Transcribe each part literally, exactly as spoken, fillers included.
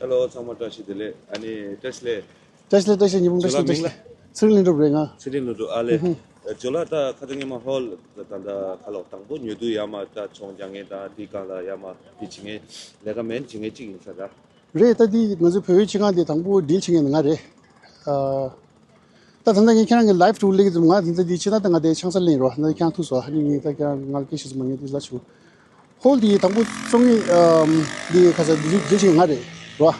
ཧེ་ལོ། ཚང་མ་བཀྲ་ཤིས་བདེ་ལེགས། ཨ་ནི་བཀྲ་ཤིས་བདེ་ལེགས། བཀྲ་ཤིས་བདེ་ལེགས། བཀྲ་ཤིས་བདེ་ལེགས། ཇོ་ལགས་མིང་ལ། ཚེ་རིང་ལྷུན་གྲུབ་རེད་ང་། ཚེ་རིང་ལྷུན་གྲུབ། ཨ་ལེ། ཨུ་ཧུ། ཇོ་ལགས། ད་ཁ་སང་སྔོན་མ་ཧོལ་ད་ད་ཁ་ལོ་དང་པོ་ཉོ་དུས་ཡར་མར་ད་ཚོང་རྒྱག་མཁན་དང་དེའི་སྒང་ལ་ཡར་མར་དེ་བྱེད་མཁན་ལས་ཀ་མེད་བྱེད་མཁན་གཅིག་ཡིན་ས་ར། རེད། ད་དེ་ང་ཚོའི་བོད་ཡིག་སྤྱི་ཁང་དེ་དང་པོ་ཌིལ་བྱེད་མཁན་ང་རེད། ཨ། ད་ད་ལྟ་ངས་ཁྱེད་རང་གི་ལའིབ་ཐུག་སླེབས་ཀྱི་འདུག་ང་ད་ལྟ་འདི་ཕྱི་ནང་ད་ང་དེ་ཆང་ས་ལེན་རོགས། ད་ཁྱེད་རང་ཐུག་སོང་། ཨ་ནི་ངས་ད་ཁྱེད་རང་ང་ལ་སྐད་ཆ་ཟིག་མ་ཉན་དུས་ལ་ཆུ། ཧོལ་འདི་དང་པོ་བཙོང་མཁན་ཨམ་འདི་ག་ས་འདི་འདི་བྱེད་ང་རེད་རོ།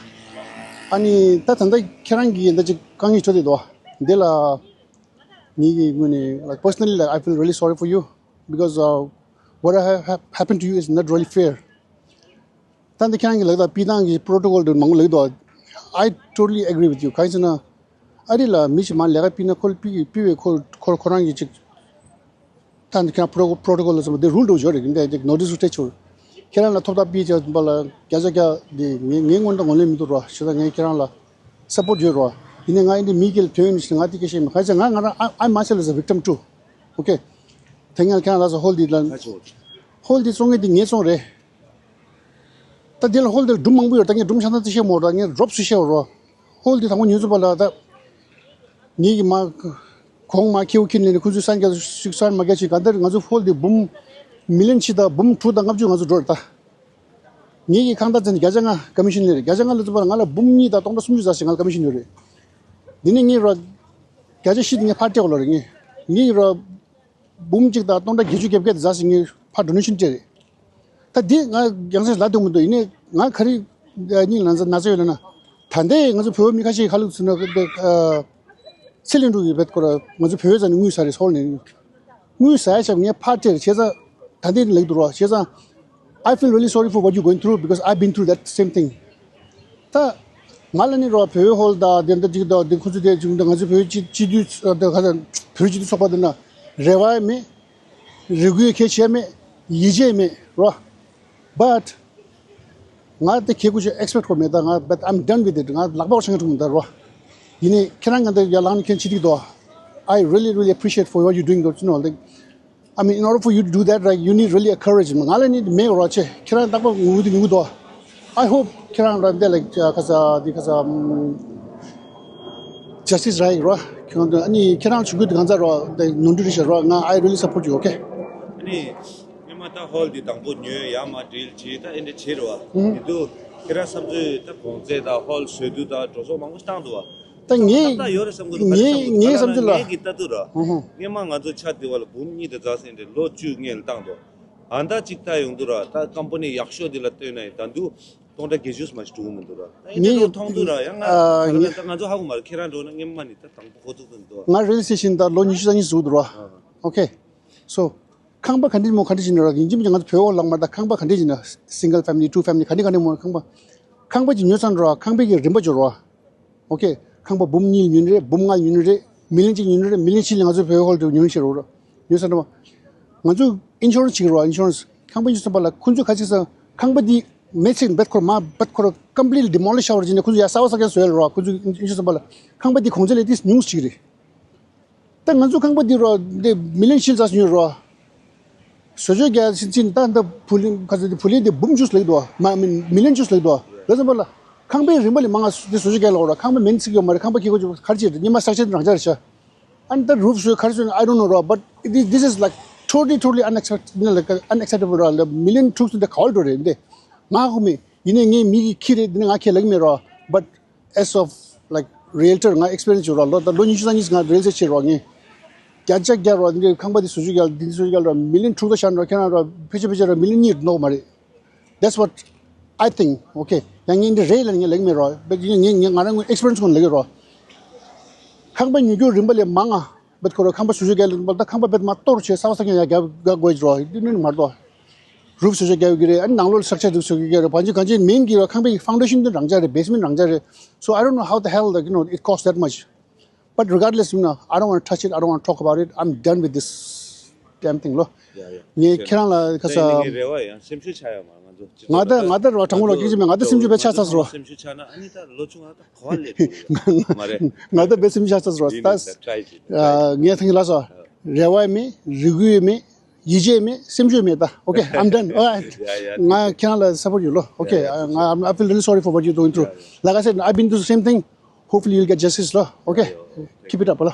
ཨ་ནི་ད་ད་ལྟ་ཁྱེད་རང་གིས་ད་ཅིག་དཀའ་ངལ་འཕྲད་བསྡད་འདུག་འདི་ལ་ངེད་ཀྱི་ངོས་ནས། like, personally, like, I feel really sorry for you because, uh, what ha- ha- happened to you is not really fair. ད་འདི་ཁྱེད་རང་གི་ལག་ད་པི་ཏང་གི་པྲོ་ཊོ་ཀོལ་དུ་མང་པོ་ལག་དོ། I totally agree with you. གང་ཡིན་ཟེར་ན། ཨ་རི་ལ་མི་ཞིག་མར་ལས་ཀ་ཕུལ་ན་ཁོ་ལ་ཕུལ་གི་ཕུལ་བའི་ཁོ་ཁོ་ཁོ་རང་གི་ཅིག་ད་འདི་ཁྱེད་རང་པྲོ་པྲོ་ཊོ་ཀོལ་ལ་ཟེར་བ་འདི་རུལ་འགྲོ་ཞོར་རེད། འདི་ཅིག་ནོ་ཊིས་སྤྲད་ཆོག་ཁྱེད་རང་ལ་ཐོབ་ཐང་ཕུལ་བྱས་པ་ལ་བརྒྱ་ཆ་བརྒྱ་འདི་ངའི་ངའི་ངོ་ནས་ངོས་ལེན་མི་འདུག་རོ། བྱས་ཙང་ངས་ཁྱེད་རང་ལ་སཔོར་ཊི་ཡོད་རོ། ཡིན་ནའི་ང་ཨིན་དི་མི་སྐད་ལ་ཐོན་ཡོད་ནི་ཞིག་ང་འདི་སྐད་བཤད་མི། གང་ཡིན་ཟེར་ན་ང་ང་རང་I- I myself is a victim too. Okay. དེ་སྔ་ཁྱེད་རང་ལ་ཟེར་ཧོལ་འདི་ལ། ཧོལ་འདི་བཙོང་མཁན་འདི་ངས་བཙོང་རེད། ད་འདི་ལ་ཧོལ་འདི་ལ་སྒྲུང་མང་པོ་ཡོད། ད་ངས་སྒྲུང་ཆ་ཚང་ཅིག་བཤད་མ་རོགས། ངས་རོབ་ཙམ་བཤད་རོགས། ཧོལ་འདི་དང་པོ་ཉོས་ཚུན་པ་ལ་ད་ངེད་ཀྱི་མ་གོང་མ་ཁེའུ་ཁྱེར་ནས་ཁོ་ཚོས་སན་རྒྱག་ཞིག་སན་མ་རྒྱག་ཞིག་གང་ལྟར་ང་ཚོ་ཧོལ་འདི་འབུམ་མི་ལི་ཡོན་གཅིག་དང་འབུམ་དྲུག་དང་ལྔ་བཅུ་ང་ཚོ་འགྲོ་རེད་ད། ངེད་ཀྱི་ཁང་བདག་ཚོ་ནས་བརྒྱ་ཆ་ལྔ་ཀོ་མི་ཤན་ལེན་རེད། བརྒྱ་ཆ་ལྔ་ལ་ཚུད་པ་ང་ལ་འབུམ་གཉིས་དང་སྟོང་ཕྲག་སུམ་ཅུ་ཙམ་ཞིག་ང་ལ་ཀོ་མི་ཤན་ཡོད་རེད། འདི་ནས་ངས་རོ། བརྒྱ་ཆ་བཞི་དེ་ངས་ཕར་སྤྲད་དགོས་ལ་རེད། ངས་ངས་རོ། འབུམ་གཅིག་དང་སྟོང་ཕྲག་བརྒྱད་ཅུ་བརྒྱད་བརྒྱད་དེ་ཙམ་ཞིག་ངས་ཕར་ཌོ་ནེ་ཤན་སྤྲད་རེད། ད་འདི་ང་ཡང་སེ་ལབ་འདོད་མི་འདུག་ཡིན་ནའི་ང་ག་རེ་གཉིས་ལ་ན་ཚ་ན་ཚ་ཡོད་ལབ་ན། ད་ལྟའི་ང་ཚོ་བོད་མི་ཁ་ཤས་ཁ་ལུག་ཚུད་ན་ཚེ་ལེན་འགྲོ་གི་བེད་ཁོ་ར་ང་ཚོ་བོད་ཙམ་ནས་དངུལ་ཟ་རེད་སོགས་ནས། དངུལ་ཟ་ཡ་ཞབས་ངས་ཕར་སྤྲད་རེད། བྱས་ཙང་ད་འདི་ལེགས་འདུག་རོགས། བྱས་ཙང་I feel really sorry for what you going through because I've been through that same thing. ད་ང་ལ་ནི་རོ་བོད་ཧོལ་དང་དེ་འདྲ་ཅིག་དང་དེ་ཁོ་ཚོ་དེ་ཅིག་ང་ཚོ་བོད་སྤྱི་སྤྱི་འཐུས་ད་ག་ས་བོད་སྤྱི་འཐུས་ཚོགས་པ་དེ་ན་རེ་བ་ཡང་མེད། རེ་སྐུལ་གལ་ཆེ་མེད། ཡིད་ཆེས་མེད་རོ། But ང་དེ་གལ་ཁུ་ཆེ་ཨེག་སི་པེག་ཊི་ཁོ་མེད། ད་ང་but I'm done with it. ང་ལག་པ་བར་ཆང་ཐུབ་མི་ད་རོ། ཡིན་ནའི་ཁྱེད་རང་ང་འདི་ཡར་ལངས་ནས་ཁྱེད་ཅི་ཐིག་དོ། I really really appreciate for what you doing, don't you know? Like, I mean, in order for you to do that, right, you need really a courage. ང་ལ་ནི་མེད་རོ་ཆེ། ཁྱེད་རང་རྟག་པར་ངུ་དུ་ངུ་དོ། I hope ཁྱེད་རང་རང་དེ་ལ་ཁ་ས་དེ་ཁ་ས་ཇ་སི་ཊི་སི་རག་རོ། ཁྱེད་རང་ཨ་ནི་ཁྱེད་རང་ཆུ་ཁུལ་དེ་གང་ཚ་རོ་དེ་ནོར་འཁྲུལ་རེད་ཤག་རོ། ང་I really support you, okay? ཨ་ནི་སྔོན་མ་ད་ཧོལ་འདི་དང་པོ་ཉོས། ཡར་མར་ཌིལ་བྱས། ད་ཨེ་འདྲ་བྱས་རེད་བ། ཨུ་ཧུ། དེ་དུས་ཁྱེད་རང་བསམ་ཚུལ་ད་གོང་ཚད་དང་ཧོལ་བཟོ་དུས་དང་འགྲོ་སོང་མང་པོ་བཏང་འདུག་བ། ད་ངའི་ད་ཡོད་རེད་བསམ་གི་འདུག་ངའི་ངའི་བསམ་ཚུལ་ལ། ངའི་གི་ལྟ་དུས་ར། ཧུ་ཧུ། སྔོན་མ་ང་ཚོ་ཆ་དེ་བ་ལ་འབུམ་གཉིས་དང་ཙམ་ཟིན་ཏེ་ལོ་བཅུ་ལྔ་ལ་བཏང་འདུག་ཨ་ད་ཅིག་ལྟ་ཡོང་དུས་ར། ད་ཀམ་པ་ནི་ཡག་ཤོས་དེ་ལ་བལྟས་ན་ཡིན། ད་དུང་སྟོང་ཕྲག་བརྒྱད་ཅུ་མ་ཞིག་འགྲོ་གི་མི་འདུག་ར། ད་ཨེ་འདྲ་ངའི་མཐོང་དུས་ར་ཡང་ང་ཨ་ད་ང་ད་ང་ཚོ་ཧ་གོ་མ་རེད། ཁྱེད་རང་འགྲོ་ན་སྔོན་མ་ནི་ད་དང་པོ་ཧོ་ཚུགས་དུ་འདུག་ང་རེ་ལི་སི་ཊེ་ཤན་ད་ལོ་ཉི་ཤུ་རྩ་གཉིས་ཟུག་འདུག་ར། ཨ་ཨོ་ཁེ། སོ། ཁང་པ་ག་འདྲ་མོ་ག་འདྲ་ཞིག་ནི་ར། ཡིན་གཅིག་མིན་གཅིག་ང་ཚོ་བོད་འོག་ལག་དམར་ད་ཁང་པ་ག་འདྲ་ཞིག་ནི། single family, two family ག་འདྲ་ག་འདྲ་མོ་ཁང་པ། ཁང་པ་ཅིག་ཉོས་ཚར་ར། ཁང་པའི་གི་རིན་པ་འབྱོར་ར། ཨོ་ཁེ། ཁང་པ་འབུམ་གཉིས་ཉོས་ནི་རེད། འབུམ་ལྔ་ཉོས་ནི་རེད། མི་ལི་ཡོན་གཅིག་ཉོས་ནི་རེད། མི་ལི་ཡོན་གཅིག་ལ་ང་ཚོ་བོད་འོག་ལ་ཉོས་ནི་ཤེས་རོགས་ར། ཉོས་ཚར་ར། ང་ཚོ་ཨིན་ཤོ་རན་སི་བྱེད་ཀྱི་ར། ཨིན་ཤོ་རན་སི། ཁང་པ་ཉོས་ཚར་བ་ལ་ཁོ་ཚོས་ག་ཅིག་ཟེར། ཁང་པ་འདི་མེད་ཚེ་བེད་ཁོ་ར་མ་བེད་ཁོ་ར་completely demolish བྱས་ར་བྱས་ནས་ཁོ་ཚོ་ཡ་གསར་པ་གསར་རྐྱང་བཟོས་ལ་ར། ཁོ་ཚོས་ཨིན་ཤོ་རན་སི་བྱས་པ་ལ་ཁང་པ་འདི་གོང་ཚད་ལས་ཏིས་ཉུང་ཞིག་རེད། ད་ང་ཚོ་ཁང་པ་འདི་རོ་འདི་མི་ལི་ཡོན་བཞི་ཙམ་ཞིག་ཉོས་རོ། བཟོ་བཅོས་རྒྱག་ཕྱིན་ཕྱིན་ད་འདི་བུ་ལོན་ག་ཚོད་འདི་བུ་ལོན་འདི་འབུམ་བཅུ་ལེགས་འདུག་མ་མི་མི་ལི་ཡོན་བཅུ་ལེགས་འདུག་རེད་ཙམ་པ་ལ་ཁང་པའི་རིན་པ་ལས་མང་ང་འདི་བཟོ་བཅོས་རྒྱག་ལོག་རོ། ཁང་པ་མེད་ཚིག་ཡོད་མ་རེད། ཁང་པ་ཁྱེད་ཁོ་ཚོ་ག་རེ་བྱེད་རེད། སྔོན་མ་structure འདི་རང་འཇགས་རེད་ཤག་ཨ་ནི་ད་རུབ་བཟོས་ག་རེ་བཟོས་ན་I don't know རོ། But this is like totally totally unaccept- you know, like unacceptable རོ། ལ་མི་ལི་ཡོན་དྲུག་ཙམ་འདི་ག་བ་འགྲོ་རེད་འདི། ང་ཧ་གོ་མེད། ཡིན་ནའི་ངའི་མི་གི་ཁྱི་རེད། འདི་ནི་ང་ཁྱེད་ལབ་ཀྱི་མེད་རོ། But as of, like, realtor ང་experience ཡོད་ར། ལོ་ད་ལོ་ཉི་ཤུ་རྩ་གཉིས་ང་real estate བྱེད་རོགས། ངས་བརྒྱ་ཆ་བརྒྱ་རོགས། འདི་ཁང་པ་འདི་བཟོ་བཅོས་རྒྱག་འདི་བཟོ་བཅོས་རྒྱག་རོགས། མི་ལི་ཡོན་དྲུག་ད་ཤར་རོགས། ཁྱེད་རང་རོགས་ཕལ་ཆེར་ཕལ་ཆེར་རོགས་མི་ལི་ཡོན་གཉིས་ནོར་མ་རེད། That's what I think, okay? ཡང་ངས་འདི་རེད་ལབ་ངས་ལབ་ཀྱི་མེད་རོགས། བེད་ངས་ངས་ངས་ང་རང་ངོས་experience ཁོང་ལབ་ཀྱི་རོགས། ཁང་པ་ཉོ་རྒྱུ་རིན་པ་ལས་མང་ང་བེད་ཁོ་རོགས། ཁང་པ་བཟོ་བཅོས་རྒྱག་ལ་ད་ཁང་པ་བེད་མ་གཏོར་བྱས་གསར་པ་གསར་རྐྱང་ཡར་རྒྱག་རྒྱག་དགོས་རོགས། འདི་ནི་མ་གཏོགས། རུབ་བཟོ་བཅོས་རྒྱག་གི་རེད། ཨ་ནི་ནང་ལོགས་ལ་structure འདི་བཟོ་གི་རེད། བང་ཆེན་གང་ཆེན་མིན་གྱི་རོ། ཁང་པའི་foundation འདི་རང་འཇགས་རེད། basement རང་འཇགས་རེད། So I don't know how the hell, like, you know, it costs that much. But regardless, you know, I don't want to touch it. I don't want to talk about it. I'm done with this damn thing ལོ། ཡ་ཡ། ངས་ཁྱེད་རང་ལ་ཁ་ས། ངས་རེ་བ་ཡང་སེམས་ཤུགས་ཆག་ཡོད་མ་རེད། ང་ཚོ་ང་ད་ང་ད་རོ་དྲང་མོ་ལ་སྐད་ཆ་མེད། ང་ད་སེམས་ཤུགས་དཔེ་ཆག་ཚར་སོང་། སེམས་ཤུགས་ཆག་ན་ཨ་ནི་ད་ལོ་ཆུང་ང་ད་གོ་བ་ལེན་མ་རེད། ང་ད་དཔེ་སེམས་ཤུགས་ཆག་ཚར་སོང་། ད་try བྱེད། ངས་ཐེངས་ལ་སོ་རེ་བ་མེད། རེ་སྐུལ་མེད། ཡིད་ཆེས་མེད། སེམས་ཤུགས་མེད་ད། Okay, I'm done. Alright. Yeah, yeah. ང་ཁྱེད་རང་ལ་support ཡོད་ལོ། Okay, Yeah, yeah. ང- I feel really sorry for what you're going through. Yeah, yeah. Like I said, I've been through the same thing. Hopefully you'll get justice ལོ། Okay, Yeah, yeah. keep it up.